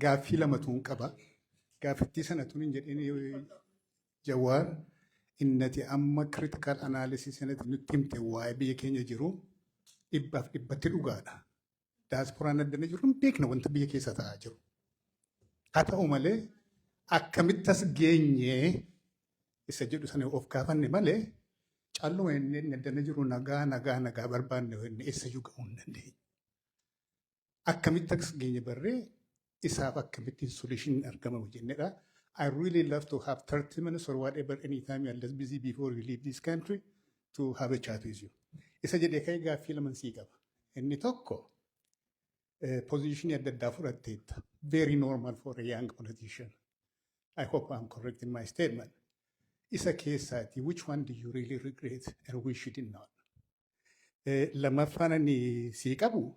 Gaaffii lamatuun qaba. Gaaffittii sana tun hin jedhin, Jawaar, innati amma critical analysis sanatti nutti himte waa'ee biyya keenya jiru dhibbaaf dhibbatti dhugaadha. Diasporaan addana jiru hin beekna wanta biyya keessa ta'aa jiru. Haa ta'u malee, akkamitti as geenyee isa jedhu sana of gaafanne malee, calluma inni addana jiru nagaa nagaa nagaa barbaanne inni eessayyuu ga'uu hin dandeenye. Akkamitti as geenye barree isaaf akkamittiin solution argama jennedha. I really love to have 30 minutes or whatever, anytime you are less busy before you leave this country, to have a chat with you. Isa jedhee ka'ee gaaffii lama sii qaba. Inni tokko, positionii adda addaa fudhatteetta. Very normal for a young politician. I hope I'm correct in my statement. Isa keessaati, which one do you really regret and wish you did not? Lammaffaan ani sii qabu,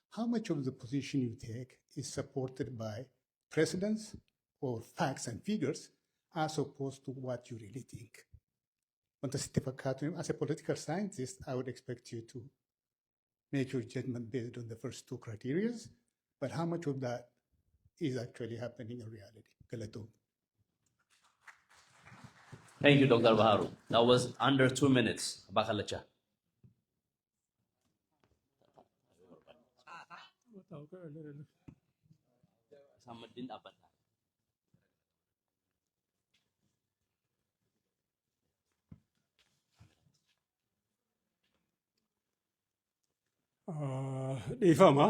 how much of the position you take is supported by precedents or facts and figures as opposed to what you really think? Wanta sitti fakkaatu, as a political scientist, I would expect you to make your judgment based on the first two criteria, but how much of that is actually happening in reality? Galatoom. Thank you, Dr. Baharu. That was under 2 minutes. Abbaa Kallacha. Isaan maddiin dhaabbadha. Dhiifama.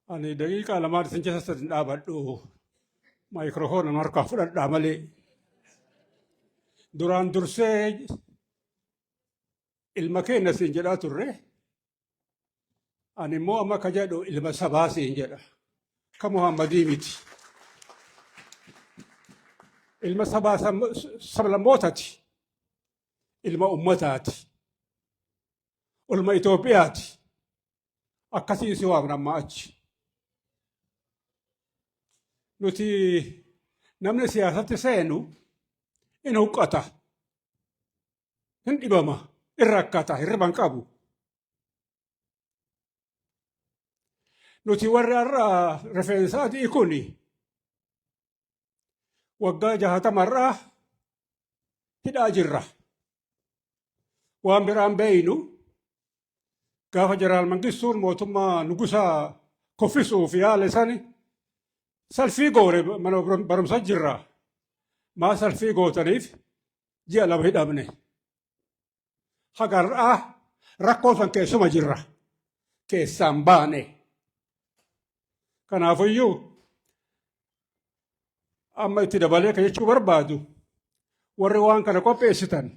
Ani daqiiqaa lamaan isin keessa hin dhaabadhu. Maayikiroofoona harkaa fudhadhaa malee. Duraan dursee ilma keenya siin jedhaa turre. Ani immoo amma akka jedhu ilma sabaa siin jedha. Akka Muhammadii miti. Ilma sabaa sablammootaati. Ilma ummataati. Ilma Itoophiyaati. Akkasiin si waamna amma achi. Nuti namni siyaasatti seenu in huqqata. Hin dhibama. In rakkata. Hirriba hin qabu. Nuti warri har'a rifeensa adii kun waggaa 60rraa hidhaa jirra. Waan biraan beeynu, gaafa Jeneraal Mangistuun mootummaa Nugusaa kuffisuuf yaale sani salfii goone, mana barumsa jirra. Maa salfii gootaniif ji'a 2 hidhamne. Haga har'aa rakkoo san keessuma jirra. Keessaan baane. Kanaafuyyuu amma itti dabalee kan jechuu barbaadu, warri waan kana qopheessitan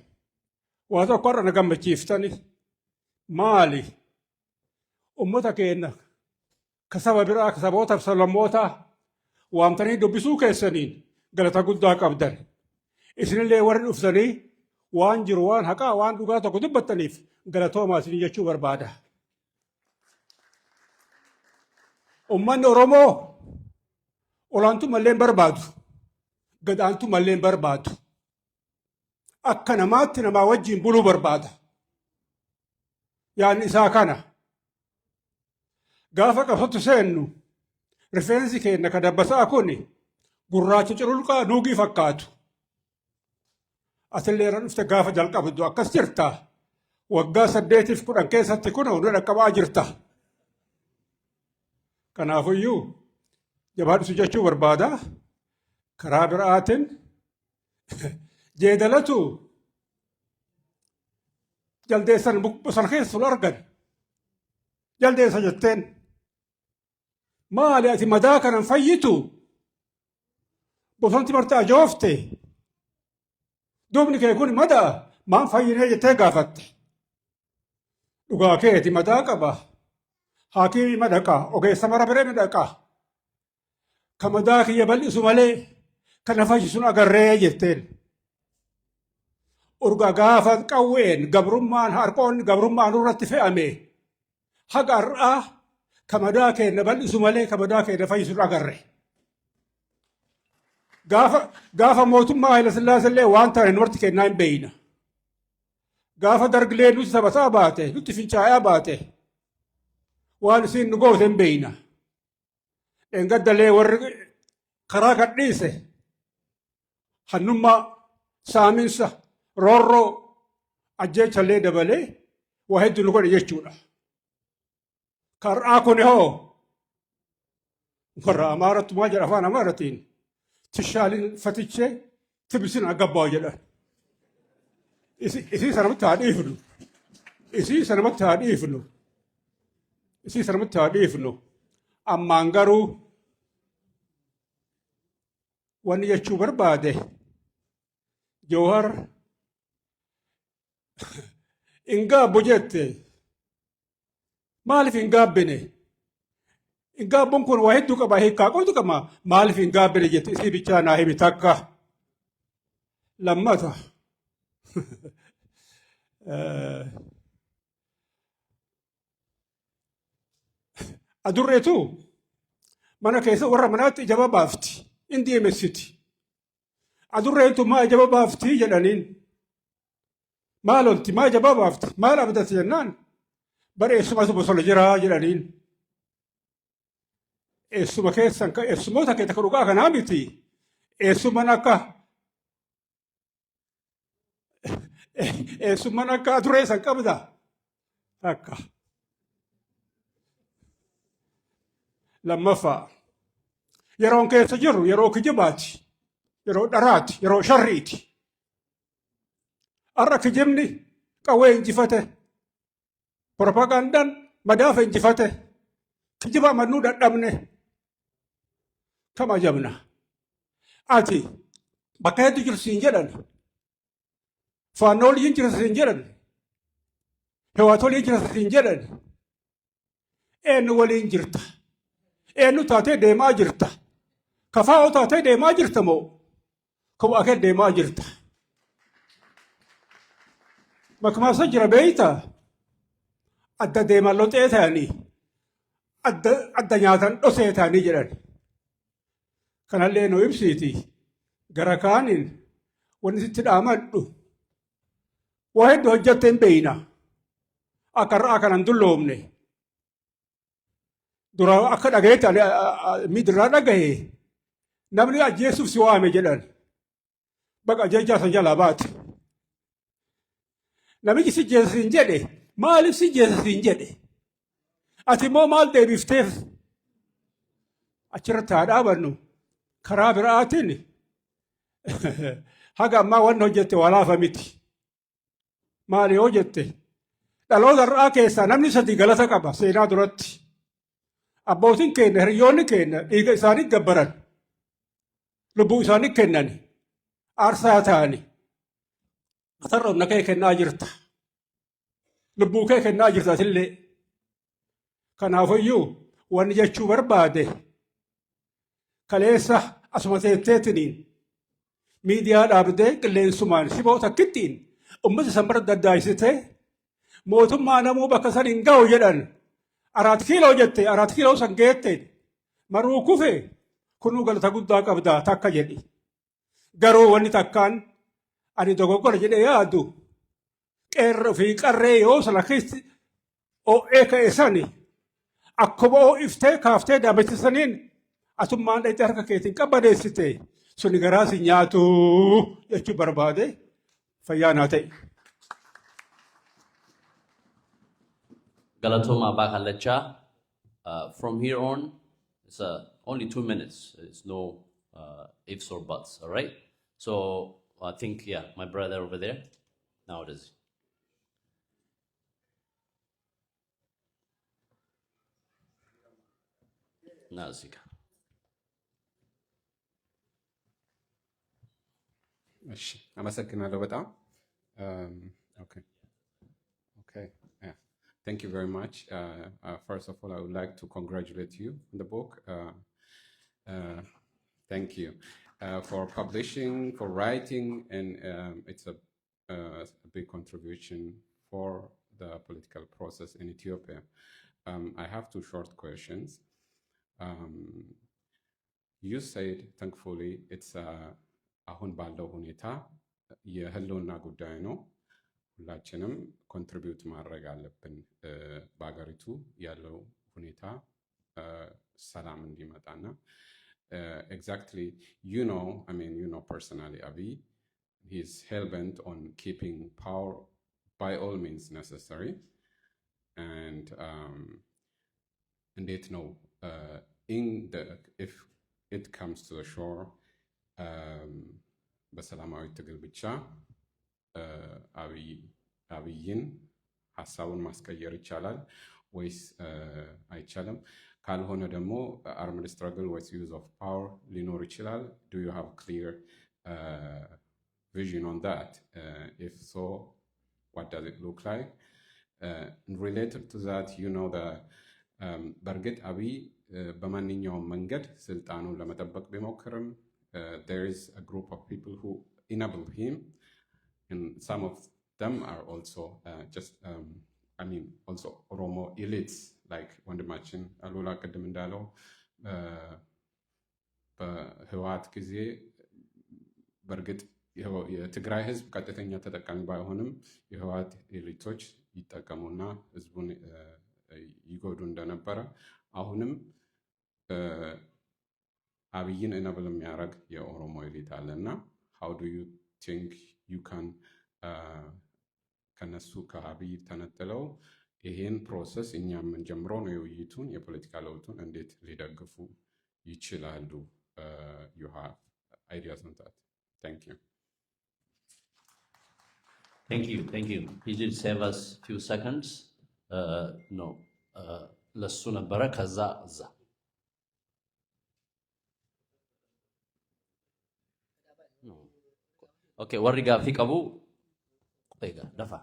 waa tokko har'a na gammachiiftani. Maali, ummata keenya ka saba biraa, ka sabootaaf sablammootaa waamtanii dubbisuu keessaniin galata guddaa qabdan. Isinillee warri dhuftanii waan jiru, waan haqaa, waan dhugaa tokko dubbattaniif galatoomaa isin jechuu barbaada. Ummanni Oromoo olaantummallee hin barbaadu. Gadaantummallee hin barbaadu. Akka namaatti namaa wajjin buluu barbaada. Yaadni isaa kana. Gaafa qabsootti seennu rifeensi keenya ka dabbasaa kun gurraacha cululqaa nuugii fakkaatu. Atillee irra dhufte gaafa jalqabdu akkas jirta. Waggaa 8f 10 keessatti kun nu dhaqqabaa jirta. Kanaafuyyuu jabaadhu jechuu barbaada. Karaa biraatiin jeedalatu jaldeessan bosona keessa ol argan. Jaldeessa jetteen, "Maali, ati madaa kanan fayyitu? Bosonti marti ajoofte. Duubni kee kun madaa maan fayyinee?" jettee gaafatte. "Dhugaa keeti, madaa qaba. Hakiimii ma dhaqa, ogeessa mara biree ni dhaqa. Ka madaa kiyya bal'isu malee kan na fayyisuun agarree," jetteen. Urga gaafa qawween gabrummaan harqoonni gabrummaan irratti fe'ame haga har'aa ka madaa keenya bal'isu malee ka madaa keenya fayyisuun agarre. Gaafa mootummaa Haayila Sillaasee illee waan taane nuti kennaa hin beeyna. Gaafa dargilee nuti taphataa baate, nuti fincaayaa baate, waan isiin nu goote hin beeyna. Dheengaddalee warri karaa gadhiise hannummaa, saaminsa, roorroo, ajjeechallee dabalee waa hedduu nu godhe jechuudha. Kar'aa kun hoo warra Amaarattu maal jedha afaan Amaaratiin tishaalin fatichee tibisin agabbaa jedhan. Isii sanamatti haa dhiifnu. Isii sanamatti haa dhiifnu. Isii sanamatti haa dhiifnu. Ammaan garuu wanni jechuu barbaade Jawhar hin gaabbu jette. Maaliif hin gaabbine? Hin gaabbuun kun waa hedduu qaba, hiikkaa qoltu qaba. Maaliif hin gaabbine jette isii bichaa naa himi takka. Lammata. Adurreetu mana keessa warra manaatti ija babaafti. In deemessiti. Adurreen tun maa ija babaafti jedhaniin. Maal olti maa ija babaafti maal abdatti jennaan bara eessumatu bosona jira jedhaniin. Eessuma keessan eessumoota kee takka dhugaa kanaa miti. Eessuman akka eessumman akka adurree san qabda takka. Lammaffaa yeroon keessa jirru yeroo kijibaati, yeroo dharaati, yeroo sharriiti. Har'a kijibni qawwee injifate, propagandaan madaafa injifate, kijiba amannuu dadhabne kam ajabna. Ati bakka hedduu jirtu siin jedhan, faannoo waliin jirtu siin jedhan, hewaat waliin jirtu siin jedhan, eenyu waliin jirta? Eenyu taatee deemaa jirta? Kafaa'oo taatee deemaa jirta moo kophaa kee deemaa jirta? Makmaasa jira beeyta? Adda deeman loxee ta'anii adda adda nyaatan dhosee ta'anii jedhan. Kanallee nu ibsiiti. Gara kaaniin wanni sitti dhaamadhu waa hedduu hojjatte hin beeyna. Akka har'aa kana hin dulloomne. Dura akka dhagayetti ani miidirraa dhagaye namni ajjeesuuf si waame jedhan. Baqa ajjeechaa san jalaa baate. Namichi si jeessa siin jedhe maaliif si jeessa siin jedhe? Ati immoo maal deebifteef? Achirratti haa dhaabannu. Karaa biraatiin haga ammaa wanni hojjette waa laafa miti. Maali yoo jette dhaloota har'aa keessaa namni sadii galata qaba seenaa duratti. Abbootiin keenya hiriyoonni keenya dhiiga isaanii gabbaran. Lubbuu isaanii kennan. Aarsaa ta'ani. Atarra humna kee kennaa jirta. Lubbuu kee kennaa jirta atillee. Kanaafiyyuu wanni jechuu barbaade kaleessa asuma teetteetiniin miidiyaa dhaabdee qilleensumaan shiboo takkittiin ummata san bira daddaayisitee mootummaa namuu bakka san hin ga'u jedhan araat kiiloo jette araat kiiloo san geette maruu kufe kunuu galata guddaa qabdaa takka jedhi. Garuu wanni takkaan ani dogoggora jedhee yaadu qeerroo fi qarree yoo sana keessi oo'ee ka'e sani akkuma oo'iftee kaaftee daabachisaniin atummaan dhaqxee harka keetiin qabbaneessite suni garaa si nyaatu jechuu barbaade fayyaa naa ta'e. Galatoma Abbaa Kallachaa. From here on, it's only 2 minutes. It's no ifs or buts, all right? So I think, yeah, my brother over there. Now it is. Nazika. እሺ አመሰግናለሁ በጣም። Okay, yeah, thank you very much. First of all, I would like to congratulate you on the book. Thank you for publishing, for writing, and it's a big contribution for the political process in Ethiopia. I have two short questions. You said, thankfully, it's አሁን ባለው ሁኔታ የህልውና ጉዳይ ነው። ሁላችንም contribute ማድረግ አለብን። በሀገሪቱ ያለው ሁኔታ ሰላም እንዲመጣና exactly, I mean, personally Abiy, he's hell-bent on keeping power by all means necessary, and እንዴት ነው in the if it comes to the shore በሰላማዊ ትግል ብቻ አብይን ሀሳቡን ማስቀየር ይቻላል ወይስ አይቻልም? ካልሆነ ደግሞ armed struggle ወይስ use of power ሊኖር ይችላል? Do you have clear vision on that? If so, what does it look like? Related to that, በእርግጥ አብይ በማንኛውም መንገድ ስልጣኑን ለመጠበቅ ቢሞክርም there is a group of people who enable him, and some of them are also just I mean, also Oromo elites, like ወንድማችን አሉላ ቅድም እንዳለው በህወሓት ጊዜ በእርግጥ የትግራይ ህዝብ ቀጥተኛ ተጠቃሚ ባይሆንም የህወሓት elite ኦች ይጠቀሙና ህዝቡን ይጎዱ እንደነበረ አሁንም አብይን enable የሚያደርግ የኦሮሞ elite አለ እና how do you think you can ከነሱ ከአብይ ተነጥለው ይሄን process እኛ የምንጀምረው ነው የውይይቱን የፖለቲካ ለውጡን እንዴት ሊደግፉ ይችላሉ? You have ideas on that? Thank you. Thank you, thank you. He did save us few seconds. No, ለሱ ነበረ ከዛ እዛ። No. Okay, warri gaaffii qabu egaa dafa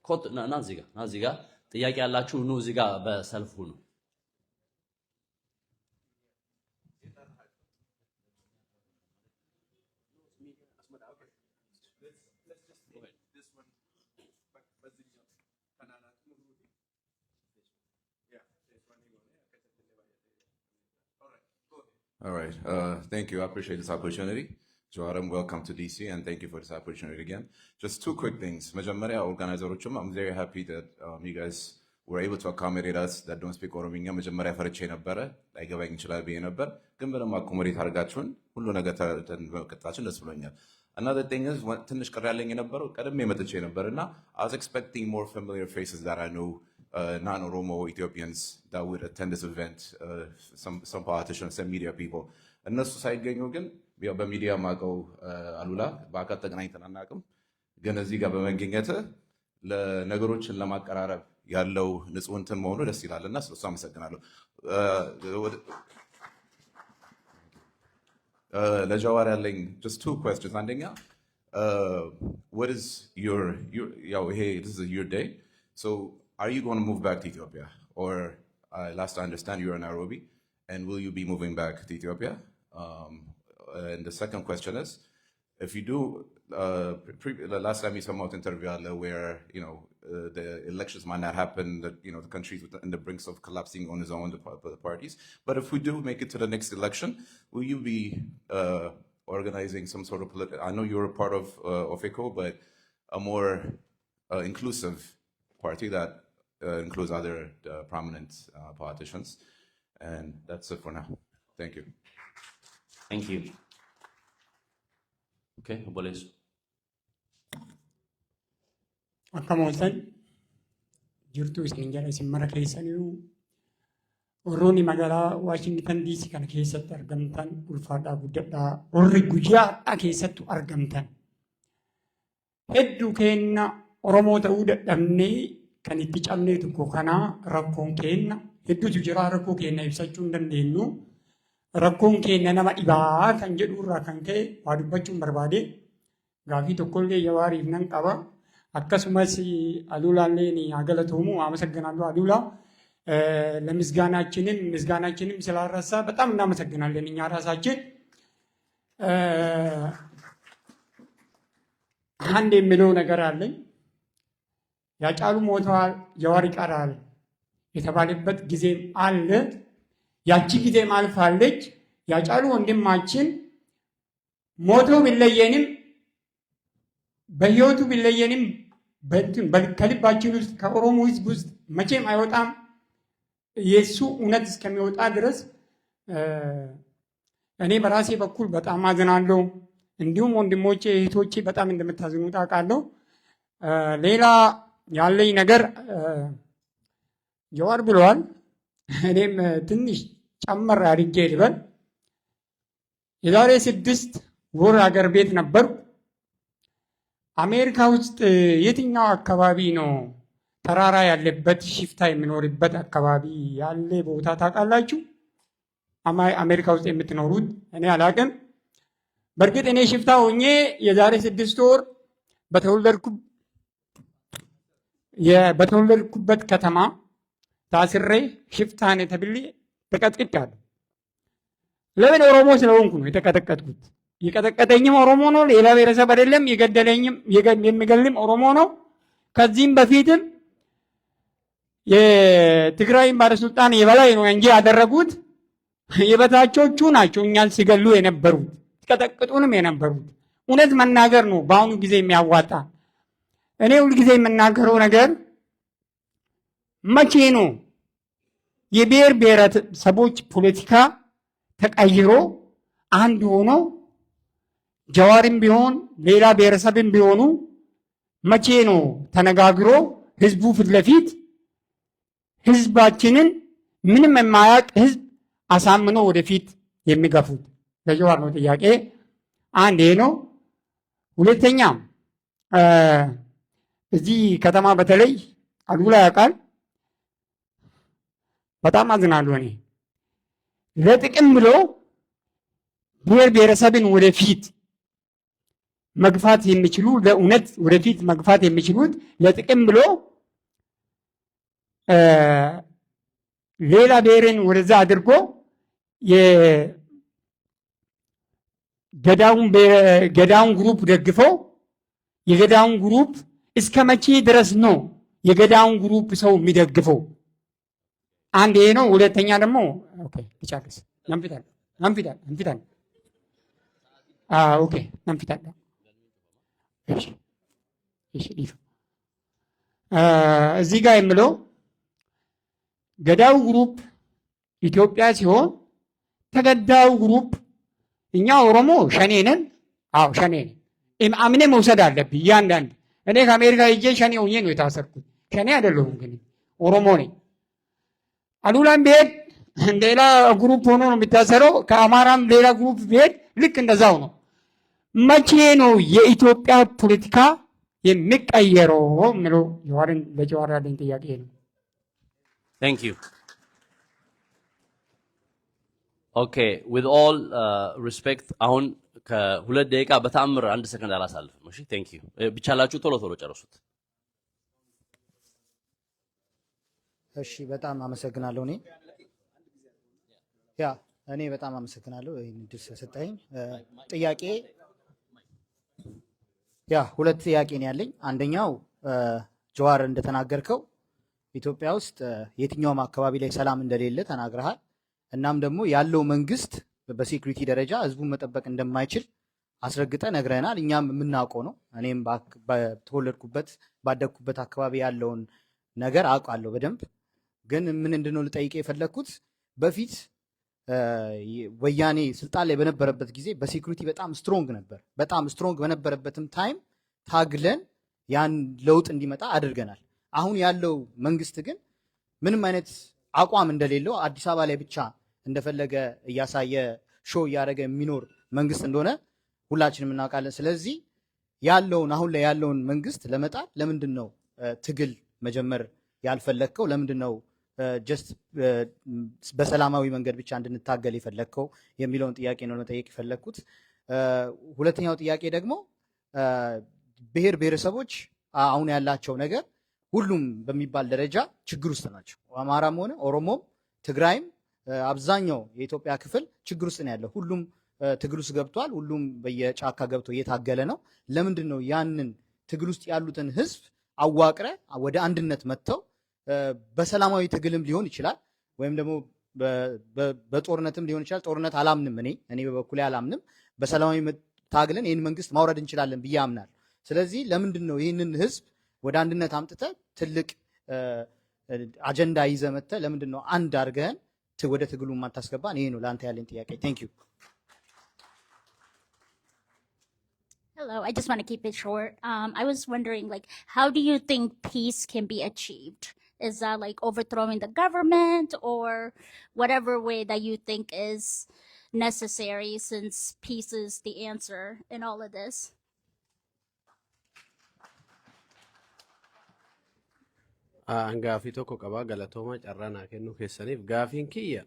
ኮት ና እዚህ ጋር ና እዚህ ጋር ጥያቄ ያላችሁ ኑ እዚህ ጋር በሰልፍ ሁኑ። All right. Thank you. I appreciate this opportunity. Jawar, welcome to DC, and thank you for this opportunity again. Just two quick things. መጀመሪያ organizer ኦቹም I'm very happy that you guys were able to accommodate us that don't speak ኦሮምኛ። መጀመሪያ ፈርቼ ነበረ፣ ላይገባኝ ይችላል ብዬ ነበር፣ ግን በደንብ accommodate አድርጋችሁን ሁሉ ነገር ተረድተን በመቀጠላችን ደስ ብሎኛል። Another thing is ትንሽ ቅር ያለኝ የነበረው ቀድሜ መጥቼ ነበር እና I was expecting more familiar faces that I know, non-Oromo Ethiopians that would attend this event, some politicians, some media people. እነሱ ሳይገኙ ግን ያው በሚዲያ ማቀው አሉላ በአካል ተገናኝተን አናውቅም፣ ግን እዚህ ጋር በመገኘት ለነገሮችን ለማቀራረብ ያለው ንጹህ እንትን መሆኑ ደስ ይላል እና ስለሱ አመሰግናለሁ። ለጃዋር ያለኝ just two questions። አንደኛ what is your ያው ይሄ this is your day, so are you going to move back to Ethiopia, or last I understand you're in Nairobi, and will you be moving back to Ethiopia? And the second question is, if you do, the last time you የሰማሁት interview አለ where the elections might not happen, that the country's in the brinks of collapsing on its own, the parties. But if we do make it to the next election, will you be organizing some sort of political? I know you're a part of OFECO, but a more inclusive party that includes other prominent politicians. And that's it for now. Thank you. Thank you. Okay, obboleessu. Akkam ooltan jirtu isin jala isin mara keessaniyyuu warroonni magaalaa Waashingtan DC kana keessatti argamtan ulfaadhaa guddadhaa warri guyyaa har'aa keessattu argamtan hedduu keenna Oromoo ta'uu dadhabnee kan itti cabnee tokko kanaa rakkoon keenna hedduutu jira rakkoo keenna ibsachuu hin dandeenyu. Rakkoon keenya nama dhibaa kan jedhu irraa kan ka'e waa dubbachuun barbaade gaafii tokkollee Jawaariif nan qaba. Akkasumas Aluulaallee haa galatoomu አመሰግናለሁ አሉላ። ለምስጋናችንም ምስጋናችንም ስላረሳ በጣም እናመሰግናለን። እኛ ራሳችን አንድ የሚለው ነገር አለኝ። ያጫሉ ሞተዋል፣ ጀዋር ይቀራል የተባለበት ጊዜም አለ። ያቺ ጊዜም አልፋለች። ያጫሉ ወንድማችን ሞቶ ቢለየንም በህይወቱ ቢለየንም ከልባችን ውስጥ ከኦሮሞ ህዝብ ውስጥ መቼም አይወጣም። የእሱ እውነት እስከሚወጣ ድረስ እኔ በራሴ በኩል በጣም አዝናለሁ። እንዲሁም ወንድሞቼ እህቶቼ በጣም እንደምታዝኑ ታውቃለሁ። ሌላ ያለኝ ነገር ጀዋር ብለዋል። እኔም ትንሽ ጨመር አድርጌ ልበል። የዛሬ 6 ወር አገር ቤት ነበርኩ። አሜሪካ ውስጥ የትኛው አካባቢ ነው ተራራ ያለበት ሽፍታ የሚኖርበት አካባቢ ያለ ቦታ ታውቃላችሁ? አሜሪካ ውስጥ የምትኖሩት እኔ አላቅም። በእርግጥ እኔ ሽፍታ ሆኜ የዛሬ 6 ወር በተወለድኩበት ከተማ ታስሬ ሽፍታ ነህ ተብዬ ተቀጥቅጫለሁ። ለምን? ኦሮሞ ስለሆንኩ ነው የተቀጠቀጥኩት። የቀጠቀጠኝም ኦሮሞ ነው፣ ሌላ ብሔረሰብ አይደለም። የገደለኝም የሚገልም ኦሮሞ ነው። ከዚህም በፊትም የትግራይን ባለስልጣን የበላይ ነው እንጂ ያደረጉት የበታቾቹ ናቸው እኛን ሲገሉ የነበሩት ሲቀጠቅጡንም የነበሩት። እውነት መናገር ነው በአሁኑ ጊዜ የሚያዋጣ። እኔ ሁልጊዜ የምናገረው ነገር መቼ ነው የብሔር ብሔረሰቦች ፖለቲካ ተቀይሮ አንድ ሆኖ ጀዋርም ቢሆን ሌላ ብሔረሰብም ቢሆኑ መቼ ነው ተነጋግሮ ህዝቡ ፊት ለፊት ህዝባችንን ምንም የማያውቅ ህዝብ አሳምኖ ወደፊት የሚገፉት? ለጀዋር ነው ጥያቄ። አንድ ይሄ ነው። ሁለተኛ እዚህ ከተማ በተለይ አሉላ ያውቃል። በጣም አዝናለሁ እኔ ለጥቅም ብሎ ብሔር ብሔረሰብን ወደፊት መግፋት የሚችሉ፣ ለእውነት ወደፊት መግፋት የሚችሉት ለጥቅም ብሎ ሌላ ብሔርን ወደዛ አድርጎ የገዳውን group ደግፈው የገዳውን group እስከ መቼ ድረስ ነው የገዳውን group ሰው የሚደግፈው? አንድ ይሄ ነው። ሁለተኛ ደግሞ okay ልጨርስ። Nan fixadha nan fixadha nan fixadha okay nan fixadha እሺ እሺ እዚህ ጋር የምለው ገዳው group ኢትዮጵያ ሲሆን ተገዳው group እኛ ኦሮሞ ሸኔ ነን። አዎ ሸኔ ነን። አምኔ መውሰድ አለብኝ። እያንዳንድ እኔ ከአሜሪካ ሄጄ ሸኔ ሆኜ ነው የታሰርኩት። ሸኔ አይደለሁም ግን ኦሮሞ ነኝ። አሉላም ቢሄድ ሌላ group ሆኖ ነው የሚታሰረው። ከአማራም ሌላ group ቢሄድ ልክ እንደዛው ነው። መቼ ነው የኢትዮጵያ ፖለቲካ የሚቀየረው የምለው ጀዋርን ለጀዋር ያለኝ ጥያቄ ነው። Thank you. Okay, with all respect አሁን ከ2 ደቂቃ በተአምር 1 ሰከንድ አላሳልፍም። እሺ thank you። ቢቻላችሁ ቶሎ ቶሎ ጨርሱት። እሺ በጣም አመሰግናለሁ። እኔ በጣም አመሰግናለሁ ይህን እድል ስለሰጠኸኝ። ጥያቄ yeah ሁለት ጥያቄ ነው ያለኝ። አንደኛው ጀዋር እንደተናገርከው ኢትዮጵያ ውስጥ የትኛውም አካባቢ ላይ ሰላም እንደሌለ ተናግረሃል። እናም ደግሞ ያለው መንግስት በ security ደረጃ ህዝቡን መጠበቅ እንደማይችል አስረግጠህ ነግረኸናል። እኛም የምናውቀው ነው። እኔም በተወለድኩበት ባደግኩበት አካባቢ ያለውን ነገር አውቃለሁ በደንብ። ግን ምን እንድነው ልጠይቅ የፈለግኩት በፊት ወያኔ ስልጣን ላይ በነበረበት ጊዜ በ security በጣም strong ነበር። በጣም strong በነበረበትም time ታግለን ያን ለውጥ እንዲመጣ አድርገናል። አሁን ያለው መንግስት ግን ምንም አይነት አቋም እንደሌለው፣ አዲስ አበባ ላይ ብቻ እንደፈለገ እያሳየ show እያደረገ የሚኖር መንግስት እንደሆነ ሁላችንም እናውቃለን። ስለዚህ ያለውን አሁን ላይ ያለውን መንግስት ለመጣል ለምንድን ነው ትግል መጀመር ያልፈለግከው? ለምንድን ነው just በሰላማዊ መንገድ ብቻ እንድንታገል የፈለግከው የሚለውን ጥያቄ ነው ለመጠየቅ የፈለግኩት። ሁለተኛው ጥያቄ ደግሞ ብሔር ብሔረሰቦች አሁን ያላቸው ነገር ሁሉም በሚባል ደረጃ ችግር ውስጥ ናቸው። አማራም ሆነ ኦሮሞም ትግራይም አብዛኛው የኢትዮጵያ ክፍል ችግር ውስጥ ነው ያለው። ሁሉም ትግል ውስጥ ገብቷል። ሁሉም በየጫካ ገብቶ እየታገለ ነው። ለምንድን ነው ያንን ትግል ውስጥ ያሉትን ህዝብ አዋቅረህ ወደ አንድነት መጥተው በሰላማዊ ትግልም ሊሆን ይችላል ወይም ደግሞ በጦርነትም ሊሆን ይችላል። ጦርነት አላምንም፣ እኔ በበኩሌ አላምንም። በሰላማዊ ታግለን ይህን መንግስት ማውረድ እንችላለን ብዬ አምናለሁ። ስለዚህ ለምንድን ነው ይህንን ህዝብ ወደ አንድነት አምጥተህ ትልቅ አጀንዳ ይዘህ መጥተህ ለምንድን ነው አንድ አድርገህን ወደ ትግሉ የማታስገባን? ይሄ ነው ለአንተ ያለኝ ጥያቄ። Thank you. Hello, I just want to keep it short. I was wondering, like, how do you think peace can be achieved? Is that like overthrowing the government or whatever way that you think is necessary, since peace is the answer in all of this? An gaafii tokko qabaa. Galatooma carraa naa kennuu keessaniif. Gaafiin kiyya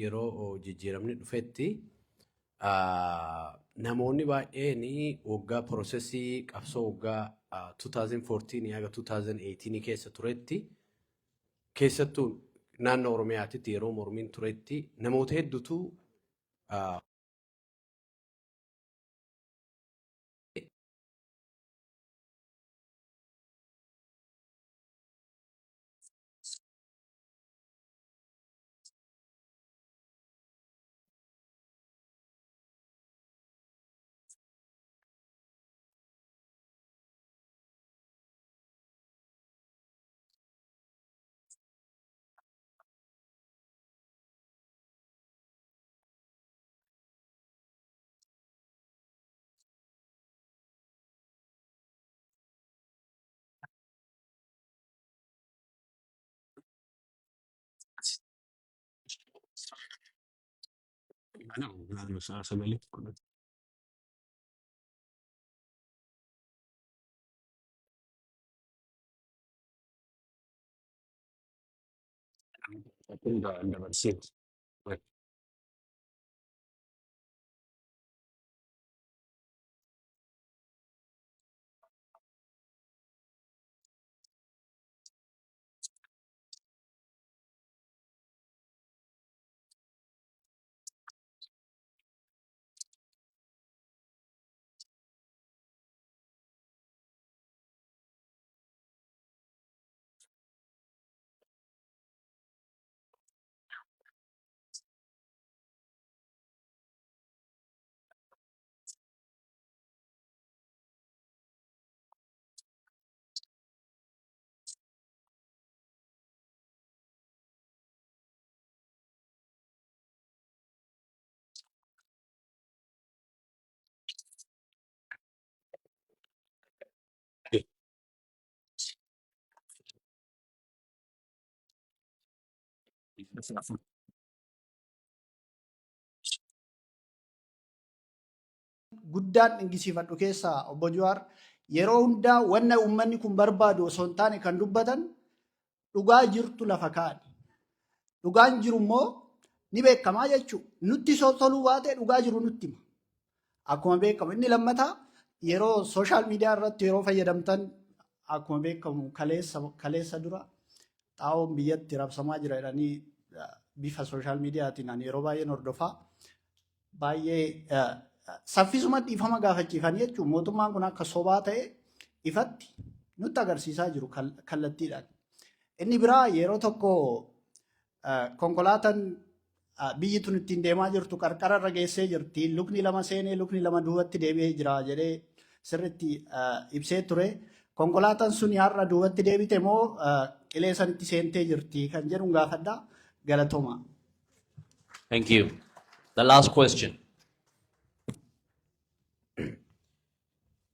yeroo jijjiiramni dhufetti namoonni baay'een waggaa processii qabsoo waggaa 2014 haga 2018 keessa turetti, keessattuu naannoo Oromiyaatitti yeroo mormiin turetti, namoota hedduutu Naannoo sa'a 9 10. Dabarsee. Guddaan dhingisiifadhu keessaa obbo Jawaar yeroo hundaa wanna uummanni kun barbaadu osoo hin taane kan dubbatan dhugaa jirtu lafa kaa'an. Dhugaan jiru immoo ni beekamaa jechuudha. Nutti toluu baate dhugaa jiru nutti hima. Akkuma beekamu inni lammataa yeroo social media irratti yeroo fayyadamtan, akkuma beekamu kaleessa dura xaa'oon biyyatti rabsamaa jira jedhanii bifa social mediaatiin ani yeroo baay'een hordofaa. Baay'ee saffisuma dhiifama gaafachiifanii jechuun mootummaan kun akka sobaa ta'e ifatti nutti agarsiisaa jiru kallattiidhaan. Inni biraa yeroo tokko konkolaataan biyyi tun ittiin deemaa jirtu qarqara irra geessee jirti. Lukni lama seenee lukni lama duubatti deebi'ee jira jedhee sirriitti ibsee ture. Konkolaataan sun har'a duubatti deebite moo qilee sanitti seentee jirti kan jedhu gaafadha. Galatooma. Thank you. The last question.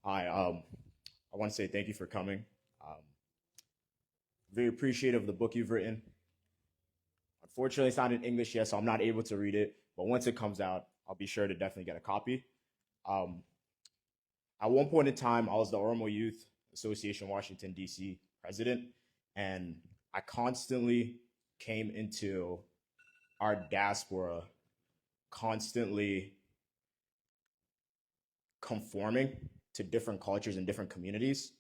Hi, I want to say thank you for coming. Very appreciative of the book you've written. Unfortunately, it's not in English yet, so I'm not able to read it. But once it comes out, I'll be sure to definitely get a copy. At one point in time, I was the Oromo Youth Association Washington, D.C. president, and I constantly came into our diaspora constantly conforming to different cultures and different communities.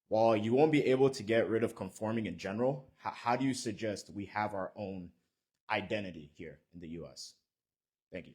While you won't be able to get rid of conforming in general, how do you suggest we have our own identity here in the US? Thank you.